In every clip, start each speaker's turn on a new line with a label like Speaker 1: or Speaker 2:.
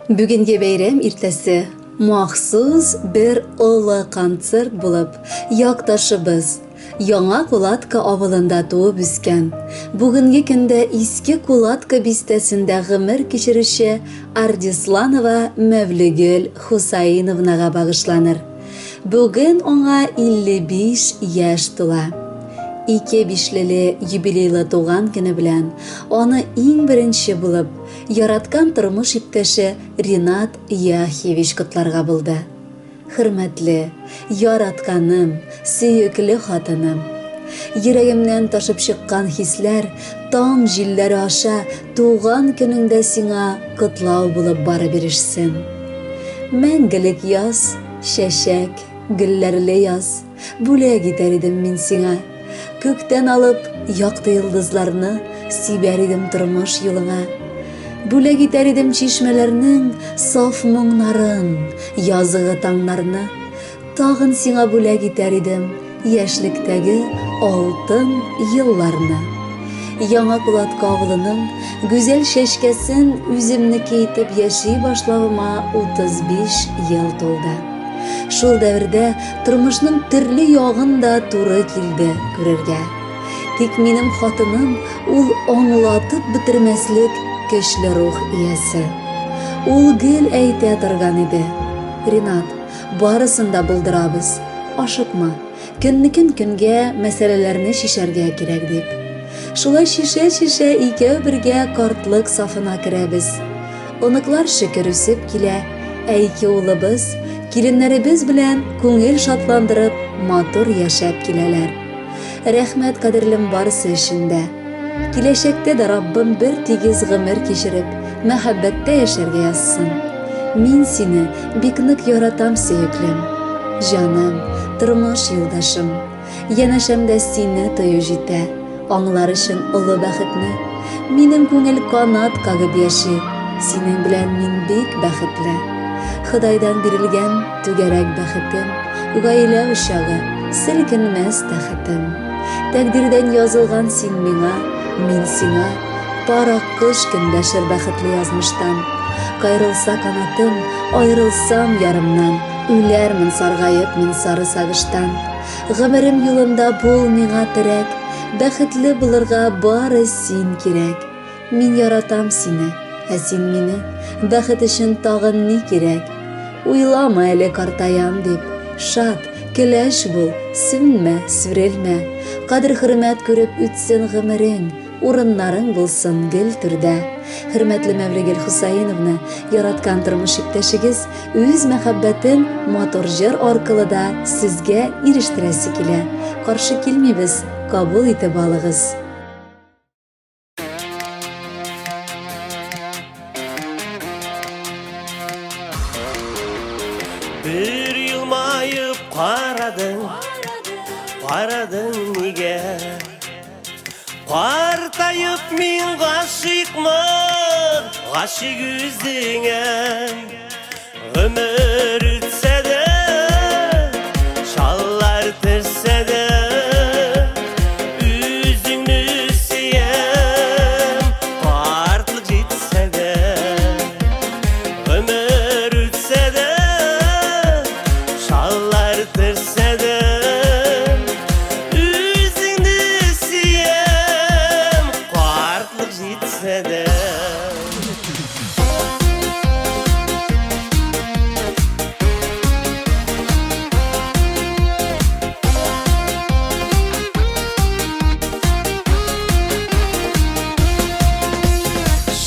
Speaker 1: Бүгенге бәйрәм иртәсе махсус бер олы концерт булып, якташыбыз, Яңа Кулатка авылында туып үскән, бүгенге көндә Иске Кулатка бистәсендә гомер кичерүче Ардисланова Мәвлегөл Хусаиновнага багышланыр. Бүген аңа 55 яшь тула. Ике бишлеле юбилейлы туган көне белән аны иң беренче булып, яраткан тормыш иптәше Ринат Яхиевич котларга булды. Хөрмәтле, яратканым, сөекле хатыным! Йөрәгемнән ташып чыккан хисләр таң җилләре аша туган көнеңдә сиңа котлау булып барып ирешсен. Мәңгелек яз, чәчәк, гөлләрле яз, бүләк итәр идем мин сиңа. Күктән алып, якты йолдызларны сибәр идем тормыш юлыңа. Бүләк итәр идем чишмәләрнең саф моңнарын, язгы таңнарны. Тагын сиңа бүләк итәр идем яшьлектәге алтын елларны. Яңа Кулатка авылының гүзәл чәчкәсен үземнеке итеп яши башлавыма 35 ел тулды. Шул дәвердә тормышның төрле ягын да туры килде күрергә. Тик минем хатыным ул аңлатып бетермәслек көчле рух иясе. Ул гел әйтә торган иде. Ринат, барысын да булдырабыз, ашыкма, көннекен көнгә мәсьәләләрне чишәргә кирәк дип. Шулай чишә-чишә икәү бергә картлык сафына керәбез. Оныклар шөкер үсеп килә, ә ике улыбыз, киленнәребез белән күңел шатландырып, матур яшәп киләләр. Рәхмәт, кадерлем, барысы өчен дә. Киләчәктә дә Раббым бер тигез гомер кичереп, мәхәббәттә яшәргә язсын. Мин сине бик нык яратам, сөеклем. Җаным, тормыш юлдашым. Янәшәмдә сине тою җитә, Аңлар өчен олы бәхетне. Минем күңел канат кагып яши, Синең белән мин бик бәхетле. Ходайдан бирелгән түгәрәк бәхетем, Гаилә учагы, селкенмәс тәхетем. Тәкъдирдән язылган син миңа, мин сиңа, Пар аккош көнләшер бәхетле язмыштан. Каерылса канатым, аерылсам ярымнан, Үләрмен саргаеп мин сары сагыштан. Гомерем юлында бул миңа терәк, Бәхетле булырга бары син кирәк. Мин яратам сине, ә син мине, Бәхет өчен тагын ни кирәк? Уйлама әле картаям дип, Шат, көләч бул, сүнмә, сүрелмә. Кадер-хөрмәт күреп үтсен гомерең, Урыннарың булсын гел түрдә. Хөрмәтле Мәвлегөл Хусаиновна, яраткан тормыш иптәшегез үз мәхәббәтен матур җыр аркылы да сезгә ирештерәсе килә. Каршы килмибез, кабул итеп алыгыз.
Speaker 2: Бер елмаеп карадың, карадың нигә? Картаеп мин гашыйкмын, гашыйк үзеңә. Гомер үтсә дә, шаллар төшсә дә, үзеңне сөям, картлык җитсә дә. Гомер үтсә дә, шаллар төшсә дә, Үзеңне сөям, картлык җитсә дә.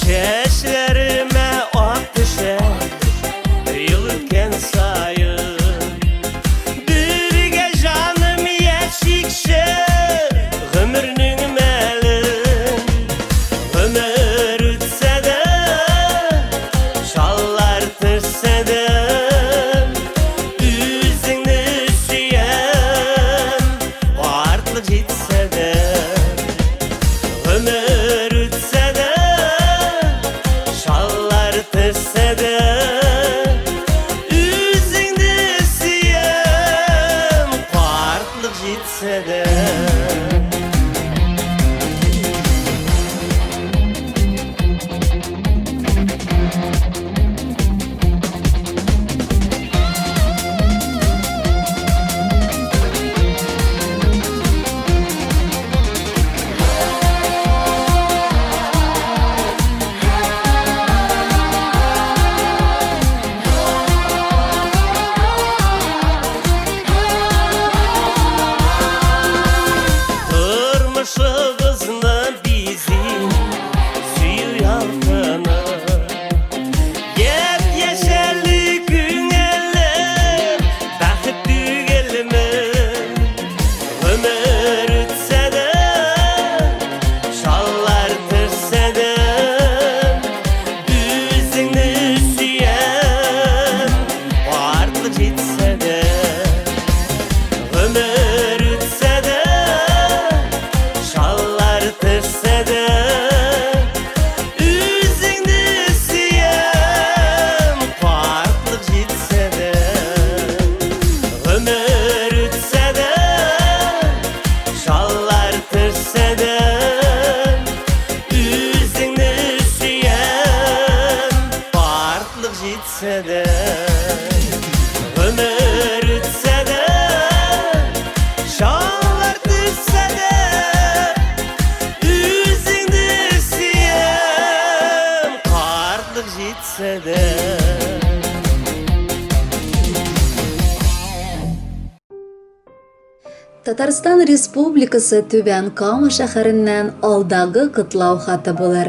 Speaker 2: Чәчләремә ак төшә, ел үткән саен. Бергә җаным яшикче гомернең мәлен. Гомер үтсә дә, шаллар төшсә дә, үзеңне сөям, картлык җитсә дә. Гомер үтсә дә, шаллар төшсә дә, Үзеңне сөям, картлык җитсә дә. Тормышыбызны бизи сөю ялкыны. Япь-яшь әле күңелем, бәхет түгелме? Гомер үтсә дә, шаллар төшсә дә, үзеңне сөям, картлык җитсә дә. Гомер үтсә дә, шаллар төшсә дә, үзеңне сөям, картлык җитсә дә. Гомер үтсә дә, шаллар төшсә дә, үзеңне сөям, картлык җитсә дә. Гомер үтсә дә, шаллар төшсә дә, үзеңне сөям, картлык җитсә дә.
Speaker 1: Татарстан Республикасы Түбән Кама шәһәреннән алдагы котлау хаты булыр.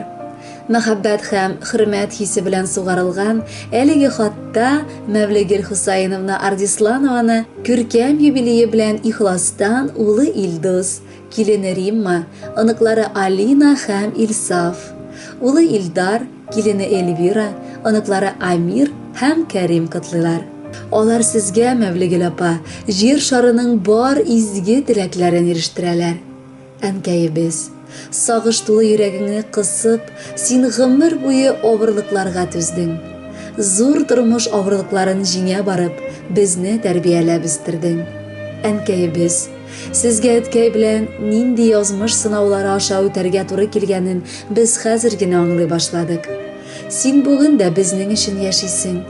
Speaker 1: Мәхәббәт һәм хөрмәт хисе белән сугарылган әлеге хатта Мәвлегөл Хусаиновна Ардисланованы күркәм юбилее белән ихластан улы Илдус, килене Римма, оныклары Алина һәм Илсаф, улы Илдар, Килене Эльвира, оныклары Амир һәм Кәрим котлыйлар. Алар сезгә, Мәвлегөл апа, җир шарының бар изге теләкләрен ирештерәләр. Әнкәебез, сагыш тулы йөрәгеңне кысып, син гомер буе авырлыкларга түздең. Зур тормыш авырлыкларын җиңә барып, безне тәрбияләп үстердең. Әнкәебез, Сезгә әткәй белән нинди язмыш сынаулары аша үтәргә туры килгәнен без хәзер генә аңлый башладык. Син бүген дә безнең өчен яшисең.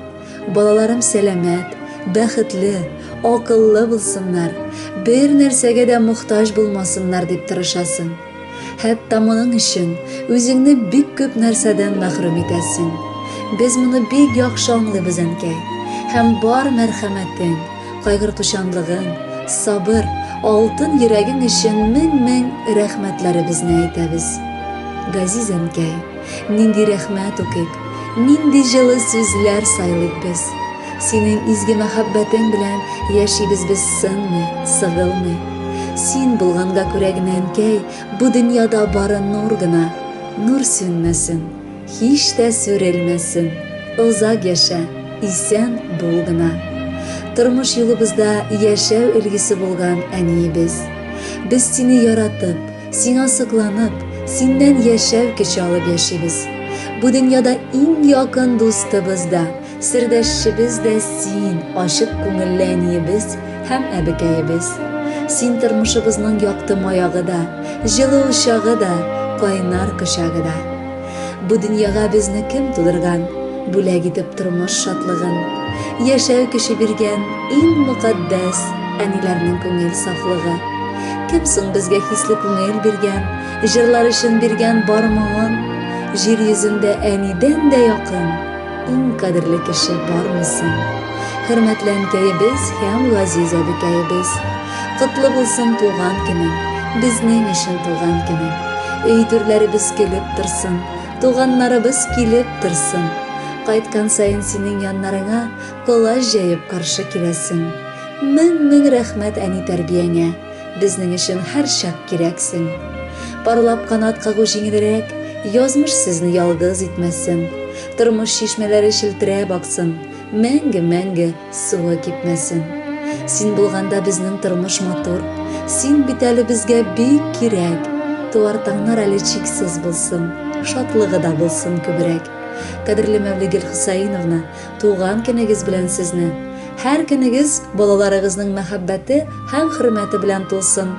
Speaker 1: Балаларым сәламәт, бәхетле, акыллы булсыннар, бер нәрсәгә дә мохтаҗ булмасыннар дип тырышасың. Хәтта моның өчен үзеңне бик күп нәрсәдән мәхрүм итәсең. Без моны бик яхшы аңлыйбыз, әнкәй. Һәм бар мәрхәмәтең, кайгыртучанлыгың, сабыр, алтын йөрәгең өчен мең-мең рәхмәтләребезне әйтәбез. Газиз әнкәй, нинди рәхмәт укыйк, нинди җылы сүзләр сайлыйк без. Синең изге мәхәббәтең белән яшибез без сынмый, сыгылмый. Син булганга күрә генә, әнкәй, бу дөньяда бары нур гына. Нур сүнмәсен, һич тә сүрелмәсен. Озак яшә, исән бул гына. Тормыш юлыбызда яшәү өлгесе булган әниебез. Без сине яратып, сиңа сокланып, синнән яшәү көче алып яшибез. Бу дөньяда иң якын дустыбыз да, Сердәшчебез дә син, ачык күңелле әниебез һәм әбекәебез. Син тормышыбызның якты маягы да, җылы учагы да, кайнар кочагы да. Бу дөньяга безне кем тудырган, бүләк итеп тормыш шатлыгын, яшәү көче биргән иң мөкатдәс әниләрнең күңел сафлыгы. Кем соң безгә хисле күңел биргән, җырлар өчен биргән бар моңын? Җир йөзендә әнидән дә якын, Иң кадерле кеше бармы соң? Хөрмәтле әнкәебез һәм газиз әбекәебез! Котлы булсын туган көнең, безнең өчен туган көнең. Өй түрләребез көлеп торсын, туганнарыбыз килеп торсын. Кайткан саен синең яннарыңа колач җәеп каршы киләсең. Мең-мең рәхмәт әни тәрбияңә. Безнең өчен һәрчак кирәксең. Парлап канат кагу җиңелрәк, Язмыш сезне ялгыз итмәсен. Тормыш чишмәләре челтерәп аксын, Мәңге-мәңге суы кипмәсен. Син булганда безнең тормыш матур, Син бит әле безгә бик кирәк. Туар таңнар әле чиксез булсын, Шатлыгы да булсын күбрәк. Кадерле Мәвлигөл Хөсәеновна, Туган көнегез белән сезне! Һәр көнегез балаларыгызның мәхәббәте һәм хөрмәте белән тулсын.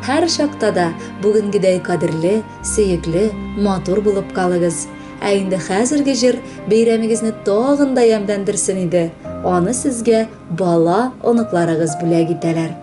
Speaker 1: Һәр чакта да бүгенгедәй кадерле, сөекле, матур булып калыгыз. Ә инде хәзерге җыр бәйрәмегезне тагын да ямьләндерсен иде, аны сезгә бала, оныкларыгыз бүләк итәләр.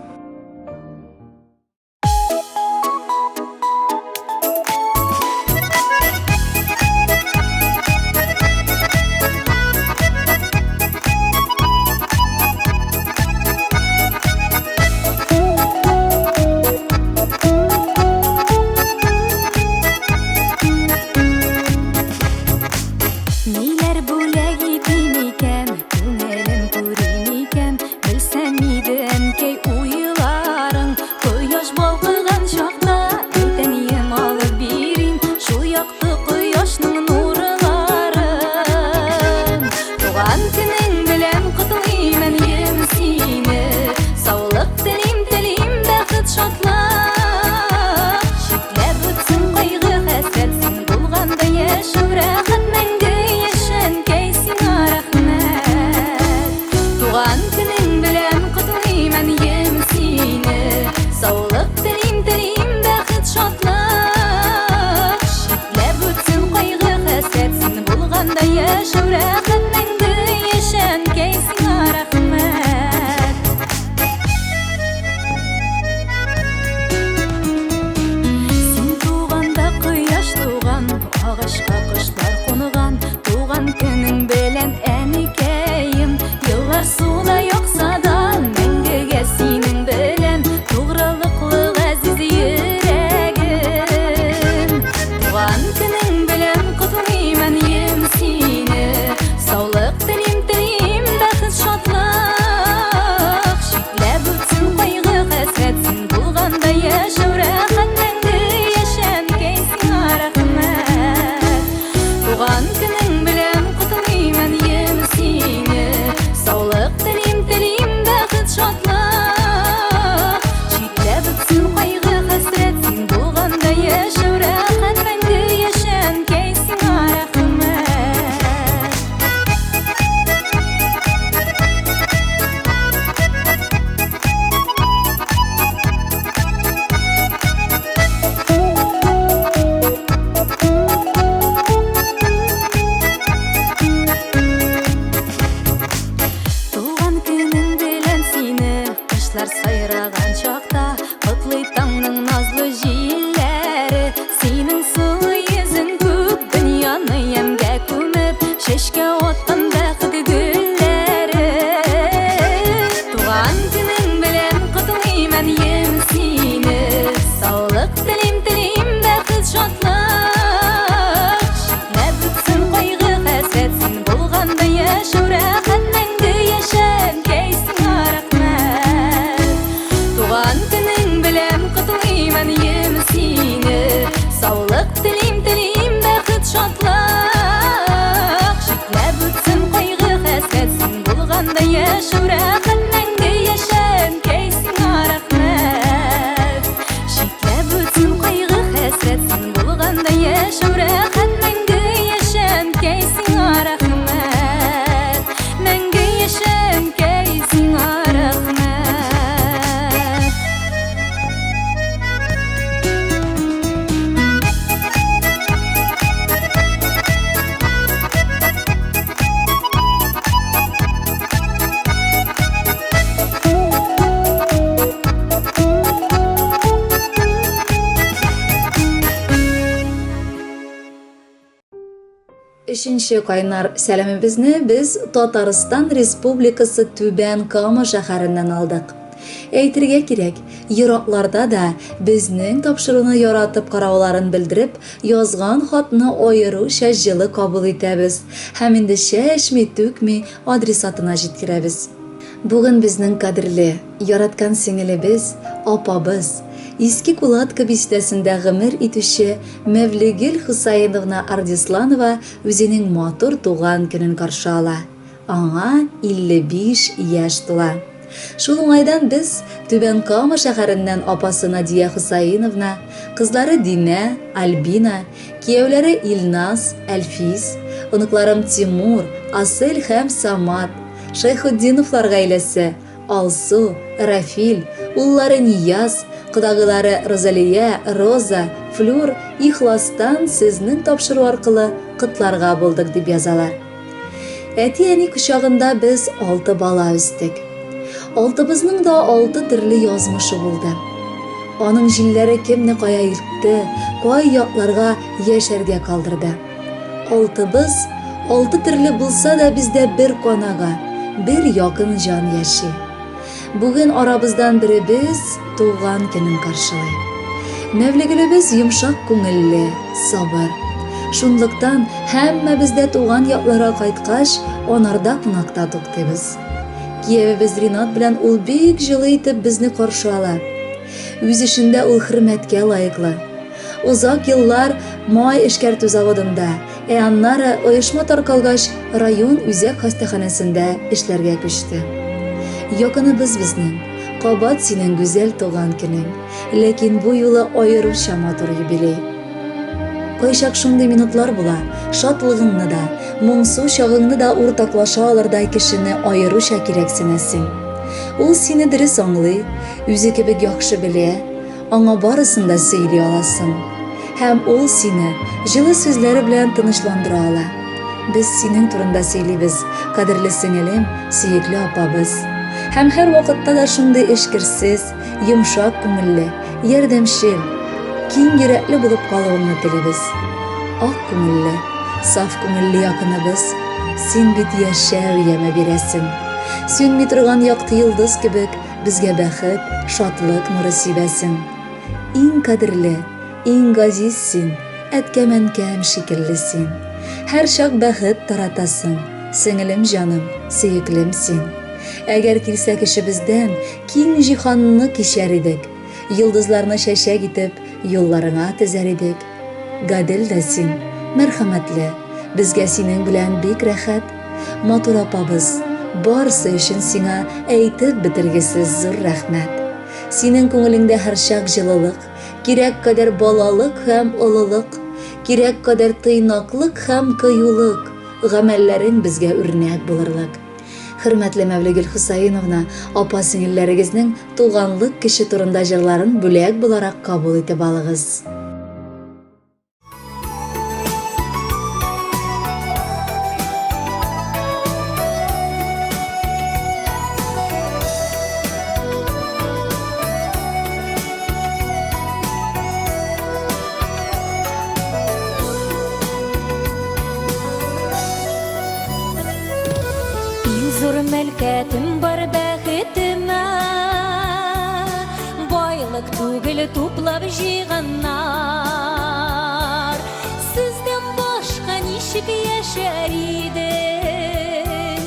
Speaker 3: яшәү рәхәт, мәңге яшә, әнкәй, сиңа рәхмәт. Читләп үтсен кайгы хәсрәт, син булганда яшәү рәхәт, мәңге яшә, әнкәй, сиңа рәхмәт. Мәңге яшә, әнкәй, сиңа рәхмәт.
Speaker 1: Өченче кайнар сәламебезне без Татарстан Республикасы Түбән Кама шәһәреннән алдык. Әйтергә кирәк, еракларда да безнең тапшыруны яратып карауларын белдереп, Язган хатны аеруча җылы кабул итәбез һәм инде чәчми-түкми адресатына җиткерәбез. Бүген безнең кадерле, яраткан сеңелебез, апабыз, Иске Кулатка бистәсендә гомер итүче Мәвлегөл Хусаиновна Ардисланова үзенең матур туган көнен каршы ала. Аңа 55 яшь тула. Шул уңайдан без Түбән Кама шәһәреннән апасы Надия Хусаиновна, кызлары Динә, Альбина, кияүләре Илназ, Әлфис, оныкларым Тимур, Асель һәм Самат, Шәйхетдиновлар гаиләсе, Алсу, Рафил, уллары Нияз, кодагыйлары Розалия, Роза, Флюр ихластан сезнең тапшыру аркылы котларга булдык, дип язалар. Әти-әни кочагында без алты бала үстек. Алтыбызның да алты төрле язмышы булды. Аның җилләре кемне кая илтте, кай якларга яшәргә калдырды. Алтыбыз алты төрле булса да бездә бер канага, бер якын җан яши. Бүген арабыздан беребез туган көнен каршылый. Мәвлегелебез йомшак күңелле, сабыр. Шунлыктан һәммәбез дә туган якларга кайткач, анарда кунакта туктыйбыз. Киявебез Ринат белән ул бик җылы итеп безне каршы ала. Үз эшендә ул хөрмәткә лаеклы. Озак еллар май эшкәртү заводында, ә аннары оешма таркалгач район үзәк хастаханәсендә эшләргә күчте. Якыныбыз безнең, кабат синең гүзәл туган көнең, ләкин бу юлы аеруча матур юбилей. Кайчак шундый минутлар була, шатлыгыңны да, моңсу чагыңны да уртаклаша алырдай кешене аеруча кирәксенәсең. Ул сине дөрес аңлый, үзе кебек яхшы белә, Аңа барысын да сөйли аласың. Һәм ул сине җылы сүзләре белән тынычландыра ала. Без синең турында сөйлибез, кадерле сеңелем, сөекле апабыз. Һәм һәрвакытта да шундый эчкерсез, йомшак күңелле, ярдәмчел, киң йөрәкле булып калуыңны телибез. Ак күңелле, саф күңелле якыныбыз, син бит яшәү яме бирәсең. Сүнми торган якты йолдыз кебек, Безгә бәхет, шатлык нуры сибәсең. Иң кадерле, иң газиз син, әткәм-әнкәм шикелле син. Һәрчак бәхет таратасың, сеңелем җаным, сөеклем син. Әгәр килсә көчебездән, киң җиһанны кичәр идек. Йолдызларны чәчәк итеп, юлларыңа тезәр идек. Гадел дә син, мәрхәмәтле, безгә синең белән бик рәхәт. Матур апабыз, барысы өчен сиңа әйтеп бетергесез зур рәхмәт. Синең күңелеңдә һәрчак җылылык, кирәк кадәр балалык һәм олылык, кирәк кадәр тыйнаклык һәм кыюлык, гамәлләрең безгә үрнәк булырлык. Хөрмәтле Мәвлегөл Хусаиновна, апа-сеңелләрегезнең туганлык көче турында җырларын бүләк буларак кабул итеп алыгыз.
Speaker 3: Иң зур мөлкәтем бар бәхетемә Байлык түгел туплап җыйганнар. Сездән башка ничек яшәр идем?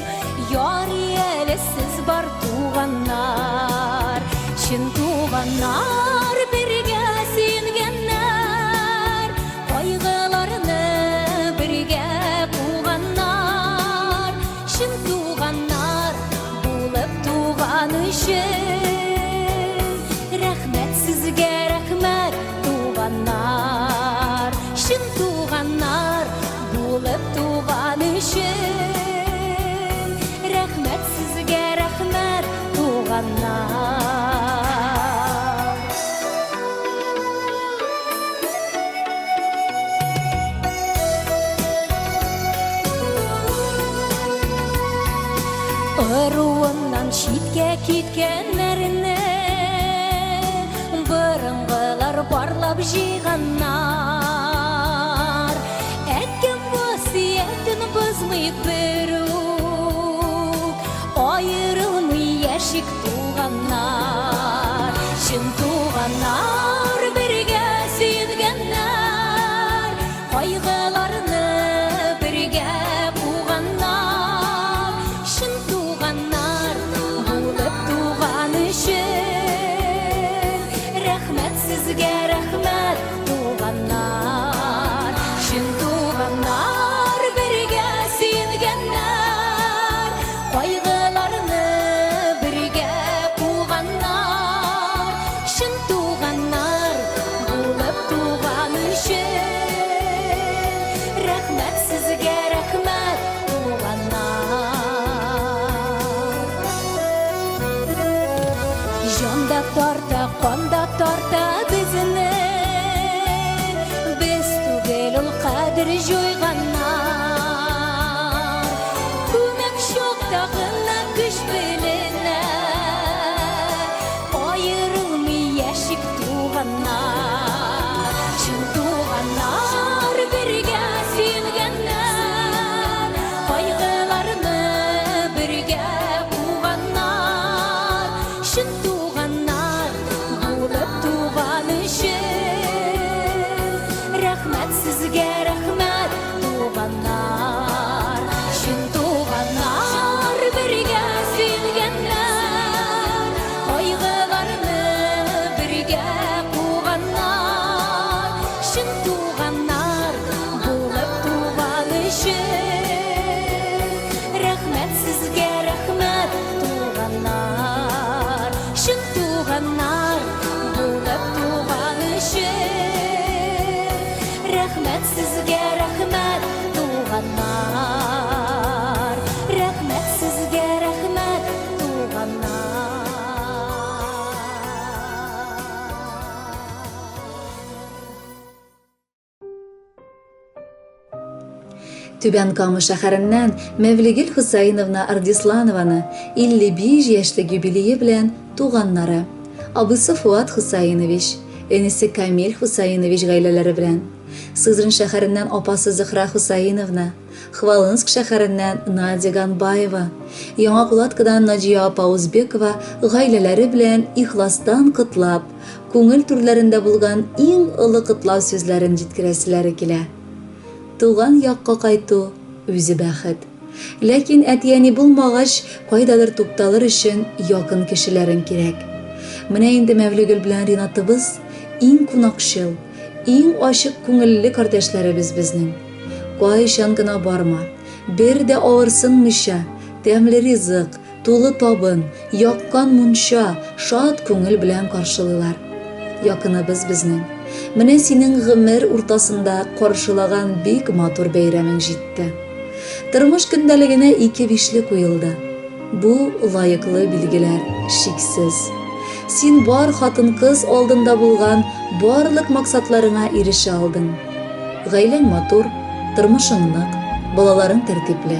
Speaker 3: Ярый әле сез бар туганнар. Чын туганнар бергә сөенгәннәр. Кайгыларны бергә куганнар. Чын туганнар. Читкә киткәннәрне борынгылар барлап җыйганнар. Әткәм васыятен бозмыйк берүк, аерылмый яшик туганнар. Чын туганнар бергә сөенгәннәр, Кайгыларны бергә куганнар, чын туганнар булып туган өчен. Рәхмәт сезгә, рәхмәт, туганнар. Чын туганнар бергә сөенгәннәр, кайгыларны бергә куганнар, чын туганнар булып туган өчен. Рәхмәт сезгә, рәхмәт, туганнар. Җан да тарта, кан да тарта безне. Без түгел ул кадер җуйганнар. Күмәк чакта гына көч беленә. Аерылмый яшик туганнар. Чын туганнар бергә сөенгәннәр. Кайгыларны бергә куганнар. Чын туганнар булып туган өчен. Рәхмәт сезгә, рәхмәт, туганнар. Чын туганнар бергә сөенгәннәр. Кайгыларны бергә куганнар. Чын туганнар булып туган өчен. Рәхмәт сезгә, рәхмәт, туганнар. Чын туганнар булып туган өчен. Рәхмәт сезгә, рәхмәт, туганнар. Рәхмәт сезгә, рәхмәт, туганнар.
Speaker 1: Түбән Кама шәһәреннән Мәвлегөл Хөсәеновна Ардисланованы 55 яшьлек юбилее белән туганнары, абыйсы Фуат Хөсәенович, энесе Камил Хөсәенович гаиләләре белән, Сызрань шәһәреннән апасы Зөхрә Хөсәеновна, Хвалынск шәһәреннән Надя Ганбаева, Яңа Кулаткадан Наҗия апа Узбекова гаиләләре белән ихластан котлап, күңел түрләрендә булган иң олы котлау сүзләрен җиткерәселәре килә. Туган якка кайту, үзе бәхет. Ләкин әти-әни булмагач, кайдадыр тукталыр өчен якын кешеләрең кирәк. Менә инде Мәвлегөл белән Ринатыбыз иң кунакчыл, иң ачык күңелле кардәшләребез безнең. Кайчан гына барма, бер дә авырсынмыйча, тәмле ризык, Тулы табын, яккан мунча, шат күңел белән каршылыйлар. Якыныбыз безнең. Менә синең гомер уртасында каршылаган бик матур бәйрәмең җитте. Тормыш көндәлегенә ике бишле куелды. Бу лаеклы билгеләр, шиксез. Син бар хатын-кыз алдында булган барлык максатларыңа ирешә алдың. Гаиләң матур, тормышың нык, балаларың тәртипле.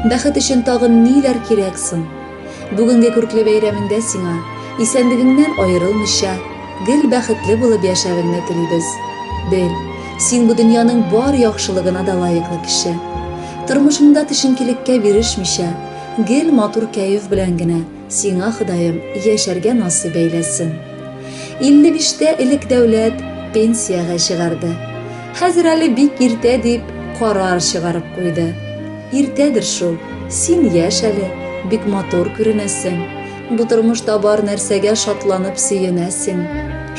Speaker 1: Бәхет өчен тагын ниләр кирәк соң? Бүгенге күркле бәйрәмеңдә сиңа, исәнлегеңнән аерылмыйча, гел бәхетле булып яшәвеңне телибез. Бел, син бу дөньяның бар яхшылыгына да лаеклы кеше. Тормышыңда төшенкелеккә бирешмичә, гел матур кәеф белән генә сиңа Ходаем яшәргә насыйп әйләсен. 55-тә элек дәүләт пенсиягә чыгарды. Хәзер әле бик иртә дип карар чыгарып куйды. Иртәдер шул, син яшь әле, бик матур күренәсең. Бу тормышта бар нәрсәгә шатланып сөенәсең.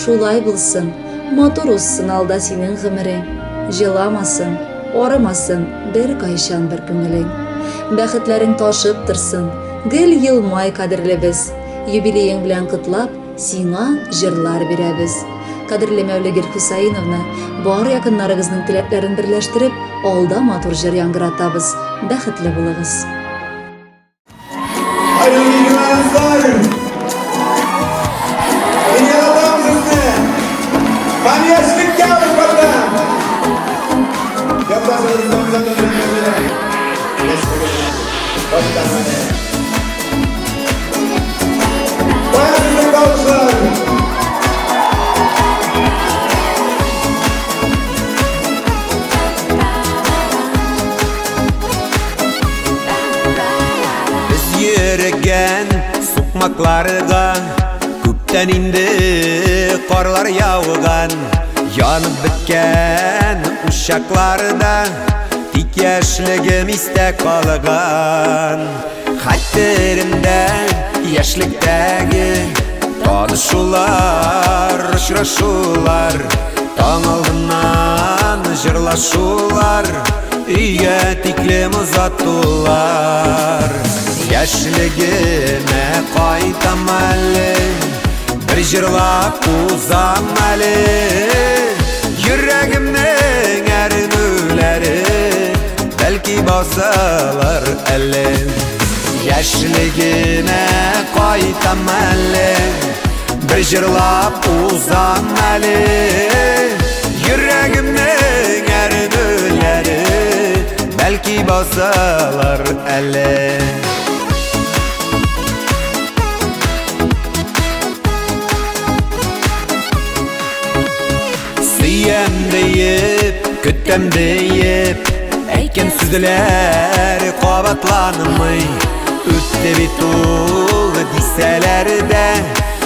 Speaker 1: Шулай булсын, матур узсын алда синең гомерең. Җыламасын, арымасын беркайчан бер күңелең. Бәхетләрең ташып торсын, гел елмай, кадерлебез. Юбилеең белән котлап, сиңа җырлар бирәбез. Кадерле Мәүлегөл Хусаиновна, бар якыннарыгызның теләкләрен берләштереп, алда матур җыр яңгыратабыз. Бәхетле булыгыз.
Speaker 4: Thank you. Йөргән сукмакларга күптән инде карлар яуган. Янып беткән учакларда тик яшьлегем истә калган. Хәтеремдә яшьлектәге танышулар, очрашулар, таң алдыннан җырлашулар, өйгә тиклем озатулар. Яшьлегемә кайтам әле, бер җырлап узам әле. Йөрәгемнең әрнүләре бәлки басылыр әле. Яшьлегемә кайтам әле, бер җырлап узам әле. Йөрәгемнең әрнүләре бәлки басылыр әле. Сөям диеп, көтәм диеп, әйткән сүзләр кабатланмый. Үтте бит ул дисәләр дә,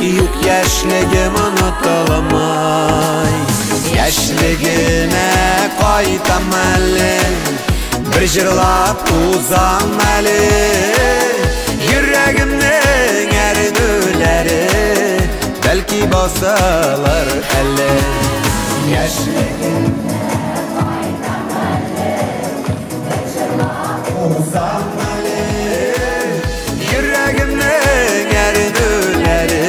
Speaker 4: юк яшьлегем онытылмый. Яшьлегемә кайтам әле, бер җырлап узам әле. Йөрәгемнең әрнүләре бәлки басылыр әле. Яшьлегемә узам әле. Йөрәгемнең әрнүләре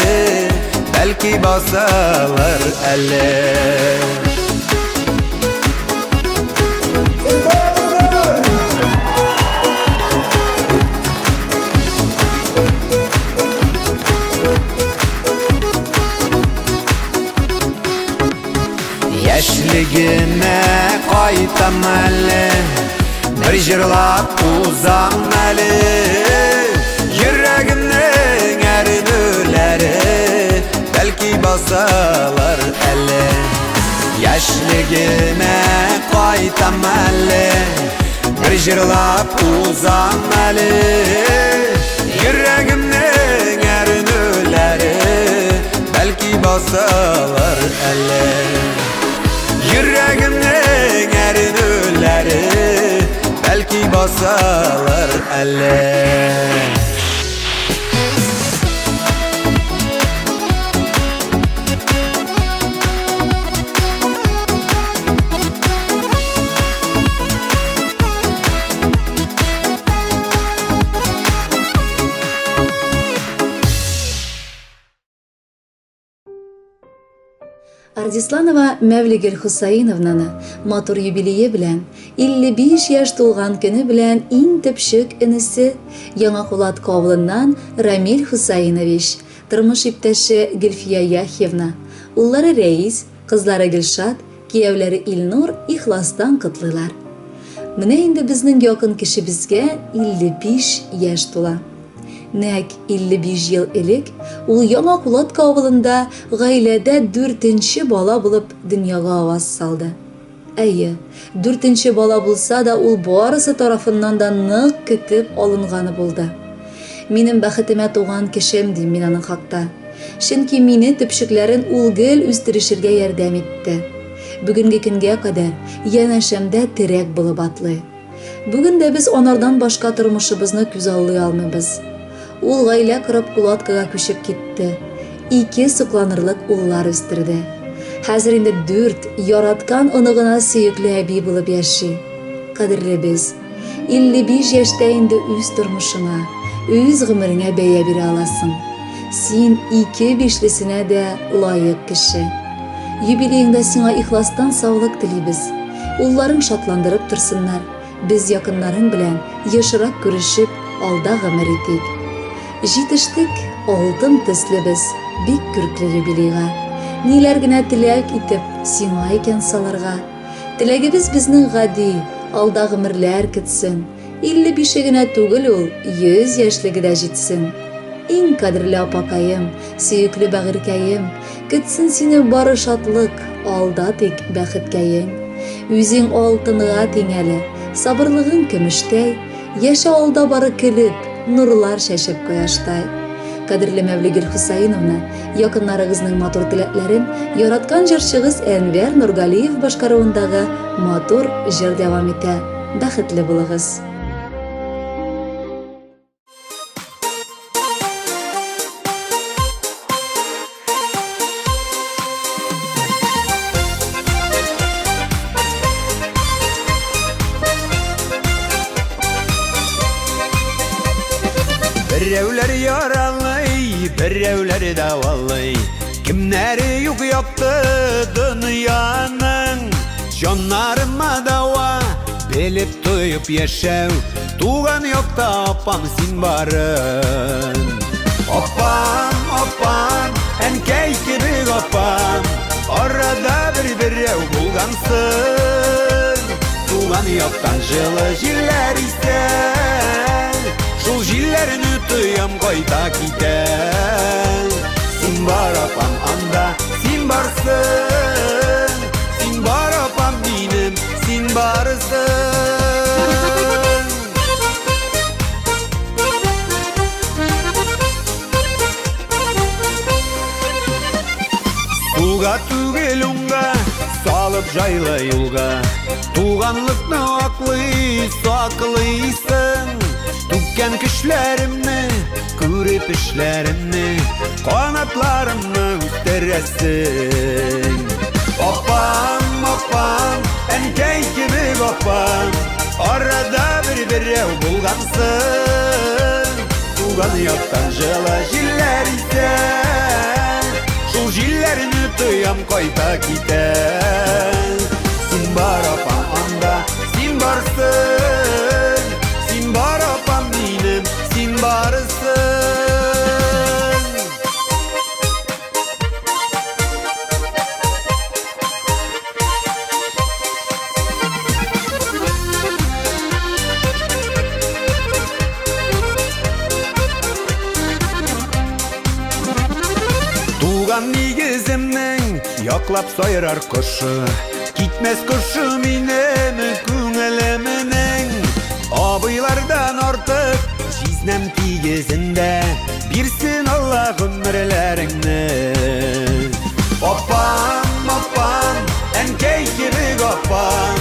Speaker 4: бәлки басылыр әле. Яшьлегемә кайтам әле, бер җырлап узам әле. Йөрәгемнең әрнүләре бәлки басылыр әле. Яшьлегемә кайтам әле, бер җырлап узам әле. Йөрәгемнең әрнүләре бәлки басылыр әле. Йөрәгемнең әрнүләре бәлки басылыр әле.
Speaker 1: Ардисланова Мәвлигел Хусаиновнаны матур юбилее белән, 55 яшь тулган көне белән иң төпчек энесе, Яңа Кулатка авылыннан Рамил Хусаинович, тормыш иптәше Гөлфия Яхьевна, уллары Рәис, кызлары Гөлшат, кияүләре Илнур ихластан котлыйлар. Менә инде безнең якын кешебезгә 55 яшь тула. Нәкъ 55 ел элек ул Яңа Кулатка авылында гаиләдә дүртенче бала булып дөньяга аваз салды. Әйе, дүртенче бала булса да, ул барысы тарафыннан да нык көтеп алынганы булды. Минем бәхетемә туган кешем, дим мин аның хакта. Чөнки мине төпчекләрен ул гел үстерешергә ярдәм итте. Бүгенге көнгә кадәр янәшәмдә терәк булып атлый. Бүген дә без анардан башка тормышыбызны күзаллый алмыйбыз. Ул гаилә корып Кулаткага күчеп китте. Ике сокланырлык уллар үстерде. Хәзер инде дүрт яраткан оныгына сөекле әби булып яши. Кадерлебез, 55 яшьтә инде үз тормышыңа, үз гомереңә бәя бирә аласың. Син ике бишлесенә дә лаек кеше. Юбилееңда сиңа ихластан саулык телибез. Улларың шатландырып торсыннар, без якыннарың белән ешрак күрешеп, алда гомер итик. Җитештек, алтын төсле без, бик күркле юбилейга. Ниләр генә теләк итеп, сиңа икән салырга. Теләгебез безнең гади, алда гомерләр көтсен. 55-е генә түгел ул, 100 яшьлеге дә җитсен. Иң кадерле апакаем, сөекле бәгырькәем, көтсен сине бары шатлык, алда тик бәхеткәең. Үзең алтынга тиң әле, сабырлыгың көмештәй, яшә алда бары көлеп, нурлар чәчеп кояштай. Кадерле Мәвлигөл Хусаиновна, якыннарыгызның матур теләкләрен яраткан җырчыгыз Әнвәр Нургалиев башкаруындагы матур җыр дәвам итә. Бәхетле булыгыз!
Speaker 4: Берәүләр яралый, берәүләр дәвалый. Кемнәре юк якты дөньяның. Җаннарыма дәва, белеп тоеп яшәү. Туган якта апам син барын. Апам, апам, әнкәй кебек апам. Арада бер берәү булгансың. Туган яктан җылы җилләр исә. Шул җилләрне тоям кайта китә. Син бар апам анда, син барсың. Син бар апам минем, син барсың. Сулга түгел уңга, салып җайлы юлга. Туганлыкны аклый, саклыйсың. Түккән көчләремне, күреп эшләремне, канатларымны үстерәсең. Апам, апам, әнкәй кебек апам, арада бер берәү булгансың. Туган яктан җылы җилләр исә, шул җилләрне тоям кайта китә. Син бар апам анда, син барсың, син бар апам минем, син барсың. Туган нигеземнең яклап сайрар кошы, Китмәс кошы минем күңелемнең. Абыйлардан артык җизнәм тигезендә, Бирсен Алла гомерләреңне. Апам, апам, әнкәй кебек апам,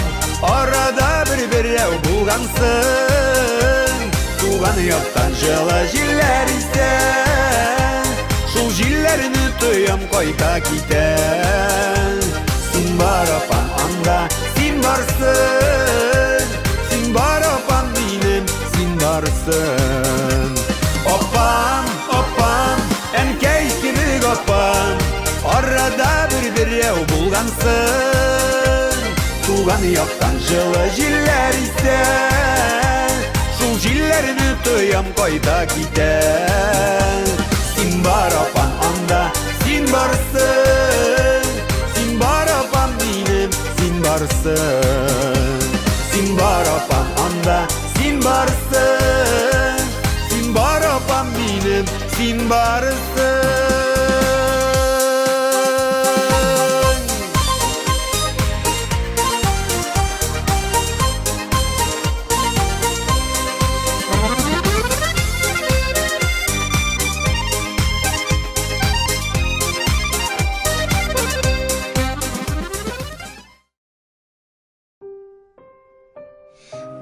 Speaker 4: Арада бер берәү булгансың. Туган яктан җылы җилләр исә, Шул җилләрне тоям кайта китә. Син бар апам анда, син барсың. Син бар апам минем, син барсың. Апам, апам, әнкәй кебек апам, Арада бер берәү булгансың. Туган яктан җылы җилләр исә, Шул җилләрне тоям кайта китә. Син бар апам анда, син барсың. Син бар апам минем, син барсың. Син бар апам анда, син барсың. Син бар апам минем, син барсың.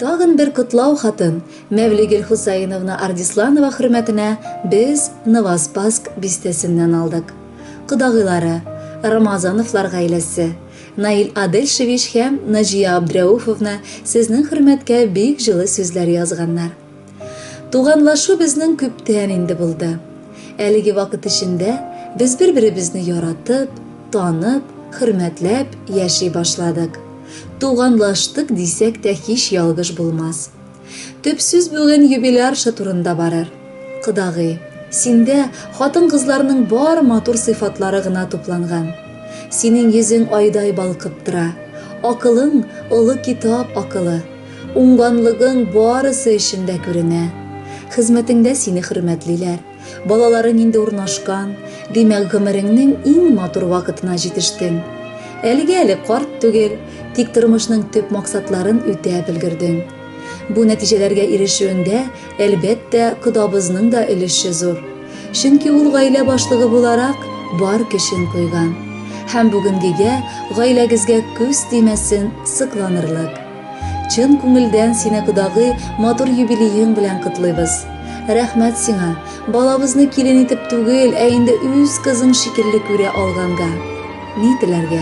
Speaker 1: Тагын бер котлау хатын Мәвлигел Хусаиновна Ардисланова хөрмәтенә без Новоспасск бистәсеннән алдык. Кодагыйлары, Рамазановлар гаиләсе, Наил Адельшевич һәм Наҗия Абдрәүфовна сезнең хөрмәткә бик җылы сүзләр язганнар. Туганлашу безнең күптән инде булды. Әлеге вакыт эчендә без бер-беребезне яратып, танып, хөрмәтләп яши башладык. Туганлаштык дисәк тә һич ялгыш булмас. Төп сүз бүген юбилярша турында барыр. Кодагый, синдә хатын-кызларның бар матур сыйфатлары гына тупланган. Синең йөзең айдай балкып тора. Акылың, олы китап акылы. Уңганлыгың барысы өчен дә күренә. Хезмәтеңдә сине хөрмәтлиләр. Балаларың инде урнашкан, димәк, гомереңнең иң матур вакытына җитештең. Әлегә әле карт түгел, тик тормышның төп максатларын үтәп өлгердең. Бу нәтиҗәләргә ирешүендә, әлбәттә, кодабызның да өлеше зур. Чөнки ул гаилә башлыгы буларак бар көчен куйган. Һәм бүгенгегә гаиләгезгә күз тимәсен сокланырлык. Чын күңелдән сине кодагый матур юбилеең белән котлыйбыз. Рәхмәт сиңа, балабызны килен итеп түгел, ә инде үз кызың шикелле күрә алганга. Ни теләргә?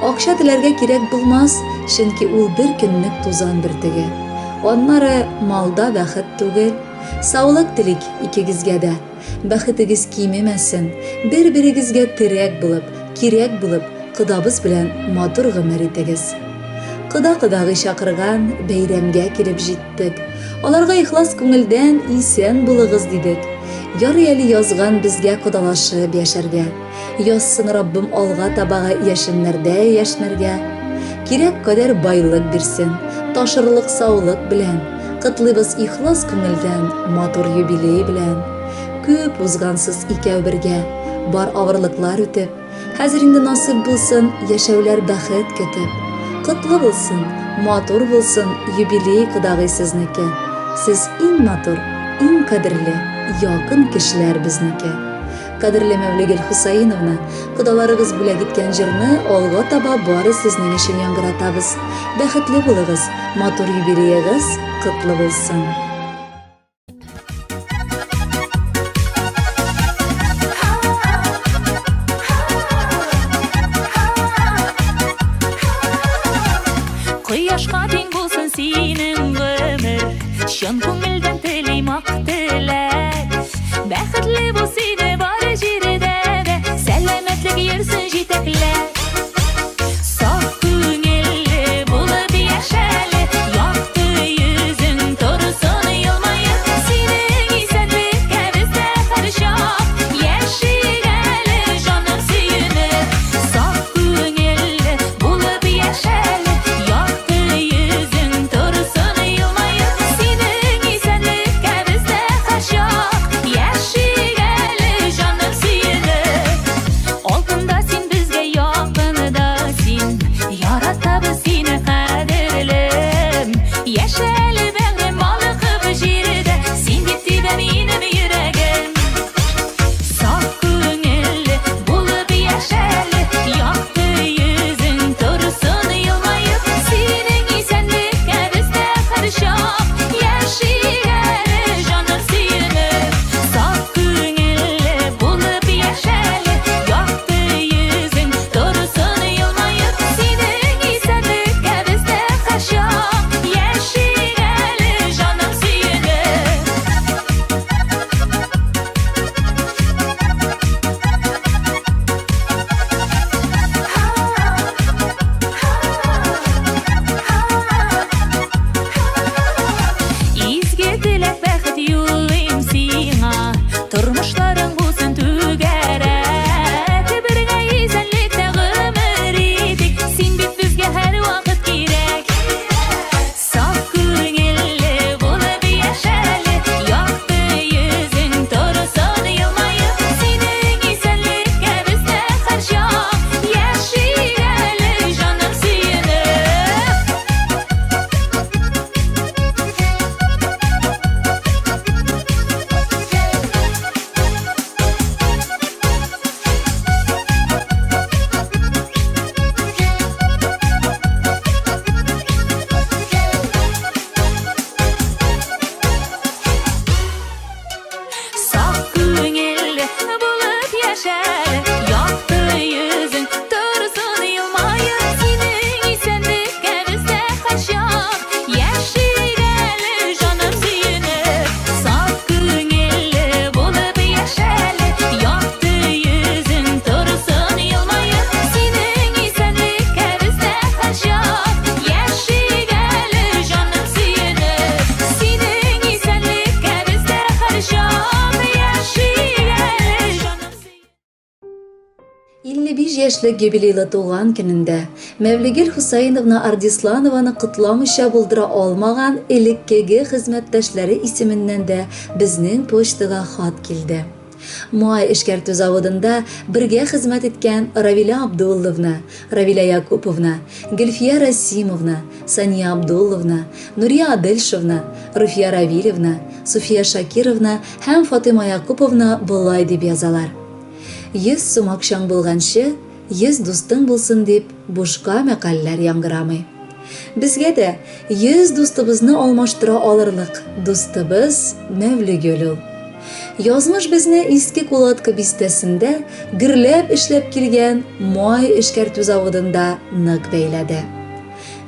Speaker 1: Акча теләргә кирәк булмас, чөнки ул бер көнлек тузан бөртеге. Аннары малда бәхет түгел. Саулык телик икегезгә дә. Бәхетегез кимемәсен, бер-берегезгә терәк булып, кирәк булып, кодабыз белән матур гомер итегез. Кода-кодагый чакырган бәйрәмгә килеп җиттек. Аларга ихлас күңелдән исән булыгыз дидек. Ярый әле язган безгә кодалашып яшәргә. Язсын Раббым алга табага яшеннәрдә яшьнәргә. Кирәк кадәр байлык бирсен, ташырлык саулык белән. Котлыйбыз ихлас күңелдән, матур юбилей белән. Күп узгансыз икәү бергә, бар авырлыклар үтеп. Хәзер инде насыйп булсын яшәүләр бәхет көтеп. Котлы булсын, матур булсын юбилей кодагый сезнеке. Сез иң матур, иң кадерле, якын кешеләр безнеке. Кадерле Мәүлегөл Хусаиновна, кодаларыгыз бүләк иткән җырны алга таба бары сезнең өчен яңгыратабыз. Бәхетле булыгыз, матур юбилеегыз котлы булсын!
Speaker 3: Кояшка тиң булсын синең гомер, чын күңелдән телим ак теләк. Бәхетле бул сине бар җирдә дә, сәламәтлек йөрсен җитәкләп. Саф күңелле булып яшәле, якты йөзең торсын елмаеп. Синең исәнлеккә без дә һәрчак яшик әле, җаным сөенеп. Саф күңелле булып яшәле, якты йөзең торсын елмаеп. Синең исәнлеккә без дә һәрчак яшик әле, җаным сөенеп. Алтында син безгә якында син, яратабыз сине кадерлем. Яшә әле бәгърем балкып җирдә, син дип тибә минем йөрәгем. Саф күңелле булып яшәле, якты йөзең торсын елмаеп. Синең исәнлеккә без дә һәрчак яшик әле, җаным сөенеп. Саф күңелле булып яшәле, якты йөзең торсын елмаеп. Синең исәнлеккә без дә һәрчак яшик әле, җаным сөенеп. Изге теләк бәхет юлыйм сиңа, тормышларың булсын түгәрәк. Бергә исәнлектә гомер итик, син бит безгә һәрвакыт кирәк. Саф күңелле булып яшәле, якты йөзең торсын елмаеп. Синең исәнлеккә без дә һәрчак яшик әле, җаным сөенеп. Саф күңелле булып яшәле, якты йөзең торсын елмаеп. Синең исәнлеккә без дә һәрчак яшик әле, җаным сөенеп. Саф күңелле булып яшәле, якты йөзең торсын елмаеп. Синең исәнлеккә без дә һәрчак яшик әле, җаным сөенеп. Синең исәнлеккә без дә һәрчак яшик әле, җаным сөенеп.
Speaker 1: 55 яшьлек юбилейлы туган көнендә Мәвлегөл Хусаиновна Ардисланованы котламыйча булдыра алмаган элеккеге хезмәттәшләре исеменнән дә безнең почтага хат килде. Май эшкәртү заводында бергә хезмәт иткән Равилә Абдулловна, Равилә Якуповна, Гөлфия Расимовна, Сания Абдулловна, Нурия Адельшевна, Руфия Равилевна, Суфия Шакировна һәм Фатыйма Якуповна болай дип язалар. 100 сум акчаң булганчы, 100 дустың булсын дип бушка мәкальләр яңгырамый. Безгә дә 100 дустыбызны алмаштыра алырлык дустыбыз Мәүлегөл ул. Язмыш безне Иске Кулатка бистәсендә гөрләп эшләп килгән май эшкәртү заводында нык бәйләде.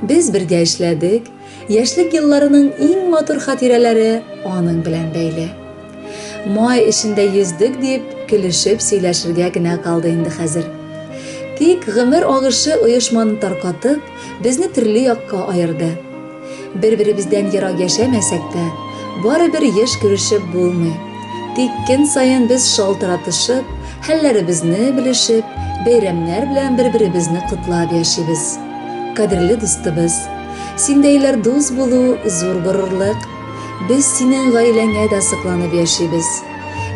Speaker 1: Без бергә эшләдек, яшьлек елларының иң матур хатирәләре аның белән бәйле. Май эчендә йөздек дип, көлешеп сөйләшергә генә калды инде хәзер. Тик гомер агышы оешманы таркатып, безне төрле якка аерды. Бер-беребездән ерак яшәмәсәк тә, барыбер еш күрешеп булмый. Тик көн саен без шалтыратышып, хәлләребезне белешеп, бәйрәмнәр белән бер-беребезне котлап яшибез. Кадерле дустыбыз, синдәйләр дус булу зур горурлык. Без синең гаиләңә дә сокланып яшибез.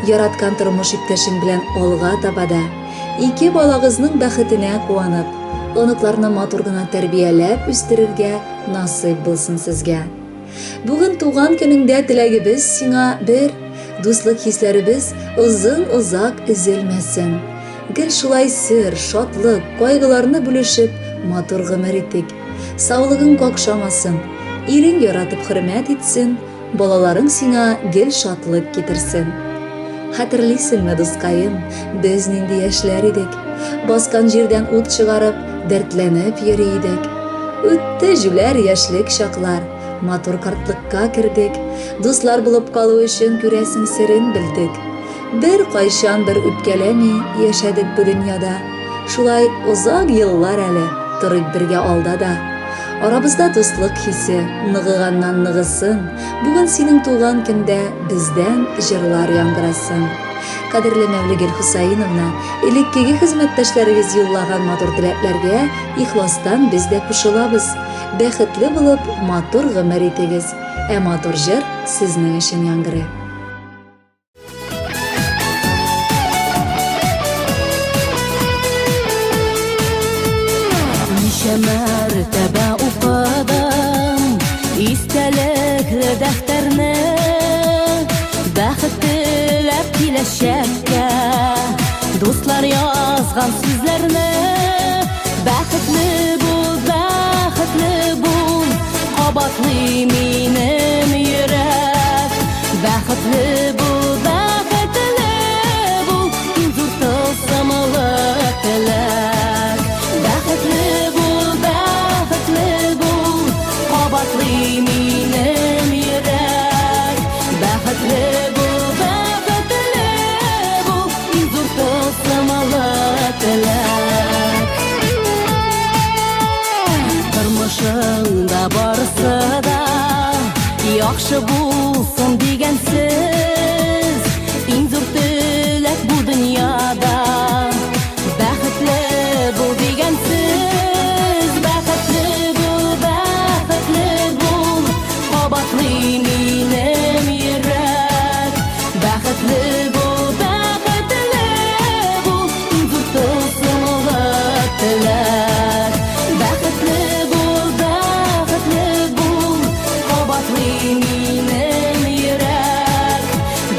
Speaker 1: Яраткан тормыш иптәшең белән алга таба да, ике балагызның бәхетенә куанып, оныкларны матур гына тәрбияләп үстерергә насыйп булсын сезгә. Бүген туган көнеңдә теләгебез сиңа бер, дуслык хисләребез озын-озак өзелмәсен. Гел шулай сер, шатлык, кайгыларны бүлешеп, матур гомер итик. Саулыгың какшамасын, ирең яратып хөрмәт итсен, балаларың сиңа гел шатлык китерсен. Хәтерлисеңме, дускаем, без нинди яшьләр идек? Баскан җирдән ут чыгарып, дәртләнеп йөри идек. Үтте җүләр яшьлек чаклар, матур картлыкка кердек. Дуслар булып калу өчен күрәсең серен белдек. Бер кайчан бер үпкәләми яшәдек бу дөньяда. Шулай озак еллар әле торыйк бергә алда да. Арабызда дуслык хисе ныгыганнан ныгысын, бүген синең туган көндә бездән җырлар яңгырасын. Кадерле Мәүлегөл Хусаиновна, элеккеге хезмәттәшләрегез юллаган матур теләкләргә ихластан без дә кушылабыз. Бәхетле булып, матур гомер итегез, ә матур җыр сезнең өчен яңгырый.
Speaker 3: Ничә мәртәбә укыдым истәлекле дәфтәрне, бәхет теләп киләчәккә дуслар язган сүзләрне. Бәхетле бул, бәхетле бул, кабатлый минем йөрәк. Бәхетле бул, бәхетле бул, иң зур тылсымлы теләк. Бәхетле бул, бәхетле бул, кабатлый минем йөрәк. Бәхетле бул, бәхетле бул, иң зур тылсымлы теләк. Тормышыңда барысы да яхшы булсын дигәнсез, иң зур теләк бу дөньяда бәхетле бул дигәнсез. Бәхетле бул, бәхетле бул, кабатлый минем йөрәк. Бәхетле бул, бәхетле бул, иң зур тылсымлы теләк. Бәхетле бул, бәхетле бул, кабатлый минем йөрәк.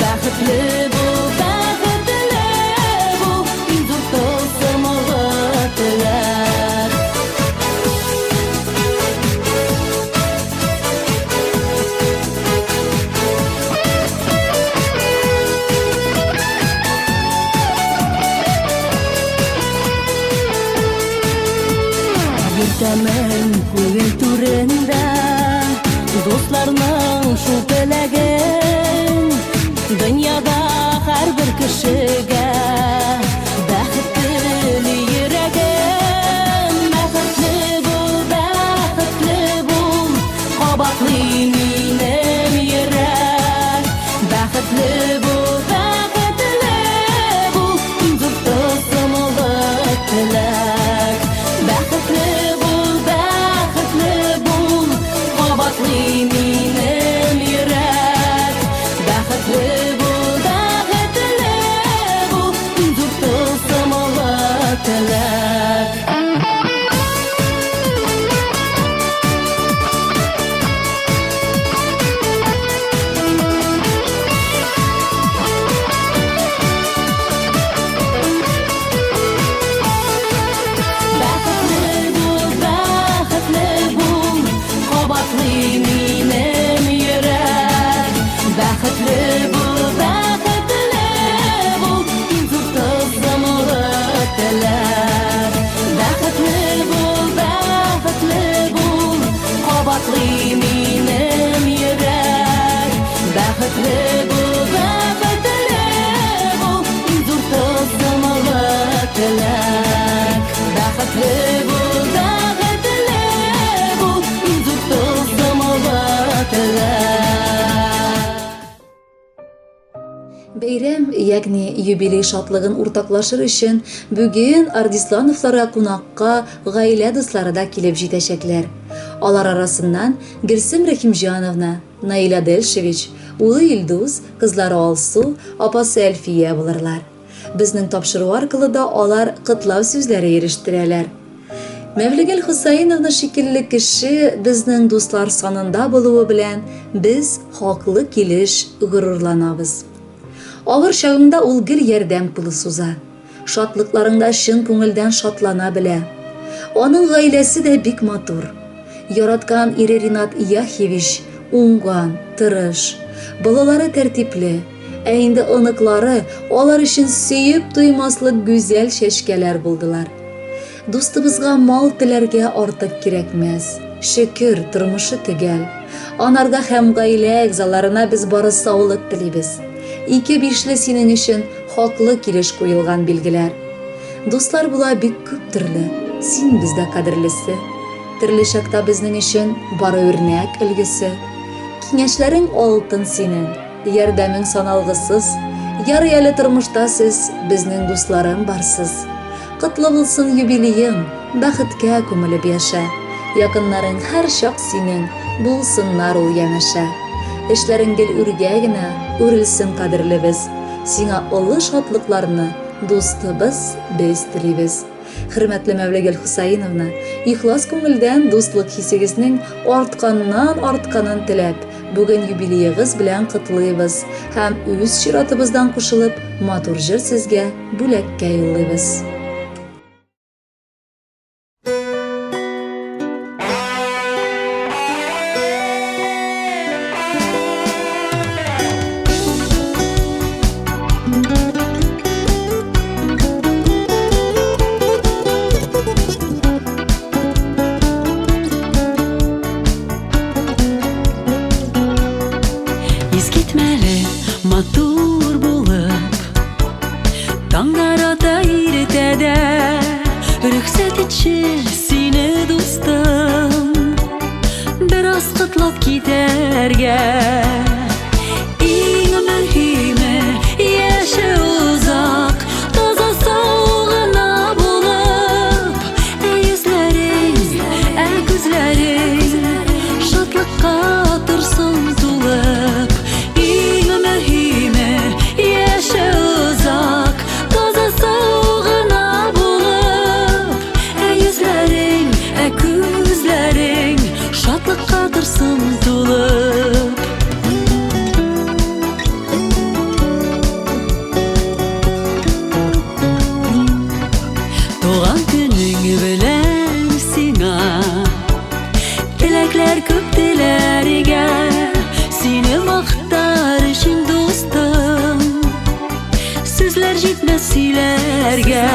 Speaker 3: Бәхетле бул, бәхетле бул, иң зур тылсымлы теләк. Йөртәмен күңел түрендә дусларның шул теләген. Дөньяда һәрбер кешегә бәхет тели йөрәгем. Бәхетле бул, бәхетле бул, кабатлый минем йөрәк. Бәхетле бул, бәхетле бул, иң зур тылсымлы теләк. Бәхетле бул, бәхетле бул, кабатлый минем йөрәк. Бәхетле бул, бәхетле
Speaker 5: теләк. Бәхетле бул, бәхетле бул, кабатлый минем йөрәк. Бәхетле бул, бәхетле бул, иң зур тылсымлы теләк. Бәхетле бул, бәхетле бул, кабатлый минем йөрәк. Бәхетле бул, бәхетле бул, иң зур тылсымлы теләк. Бәхетле бул, бәхетле бул, иң зур тылсымлы теләк.
Speaker 1: Бәйрәм, ягъни юбилей шатлыгын уртаклашыр өчен бүген Ардислановларга кунакка гаилә дуслары да килеп җитәчәкләр. Алар арасыннан Гөлсем Рәхимҗановна, Наилә Дельшевич, улы Илдус, кызлары Алсу, апасы Әлфия булырлар. Безнең тапшыру аркылы да алар котлау сүзләре ирештерәләр. Мәвлегөл Хусаиновна шикелле кеше безнең дуслар санында булуы белән без хаклы килеш горурланабыз. Авыр чагыңда ул гел ярдәм кулы суза. Шатлыкларыңда чын күңелдән шатлана белә. Аның гаиләсе дә бик матур. Яраткан ире Ринат Яхьевич уңган, тырыш. Балалары тәртипле. Ә инде оныклары алар өчен сөеп туймаслык гүзәл чәчкәләр булдылар. Дустыбызга мал теләргә артык кирәкмәс. Шөкер, тормышы төгәл. Анарга һәм гаилә әгъзаларына без бары саулык телибез. Ике бишле синең өчен хаклы килеш куелган билгеләр. Дуслар була бик күп төрле, син бездә кадерлесе. Төрле чакта безнең өчен бары үрнәк өлгесе. Киңәшләрең алтын синең, Ярдәмең саналгысыз. Ярый әле тормышта сез, безнең дусларым барсыз. Котлы булсын юбилеең, бәхеткә күмелеп яшә. Якыннарың һәрчак синең, булсыннар ул янәшә. Эшләрең гел үргә генә, үрелсен кадерлебез. Сиңа олы шатлыкларны, дустыбыз, без телибез. Хөрмәтле Мәүләгөл Хусаиновна, ихлас күңелдән дуслык хисегезнең артканнан-артканын теләп, бүген юбилеегыз белән котлыйбыз һәм үз чиратыбыздан кушылып, матур җыр сезгә бүләккә юллыйбыз.
Speaker 5: Искитмәле матур булып Таңнар ата иртәдә Рөхсәт итче сине дустым Бераз котлап китәргә Иң мөһиме яше озак Таза сау гына булып Ә йөзләрең, ә күзләрең Шатлыкка торсын тулып Иң мөһиме яше озак Таза сау гына булып Ә йөзләрең, ә күзләрең Шатлыкка торсын тулып. Туган көнең белән сиңа Теләкләр күп теләргә Сине мактар өчен дустым Сүзләр җитмәс сөйләргә.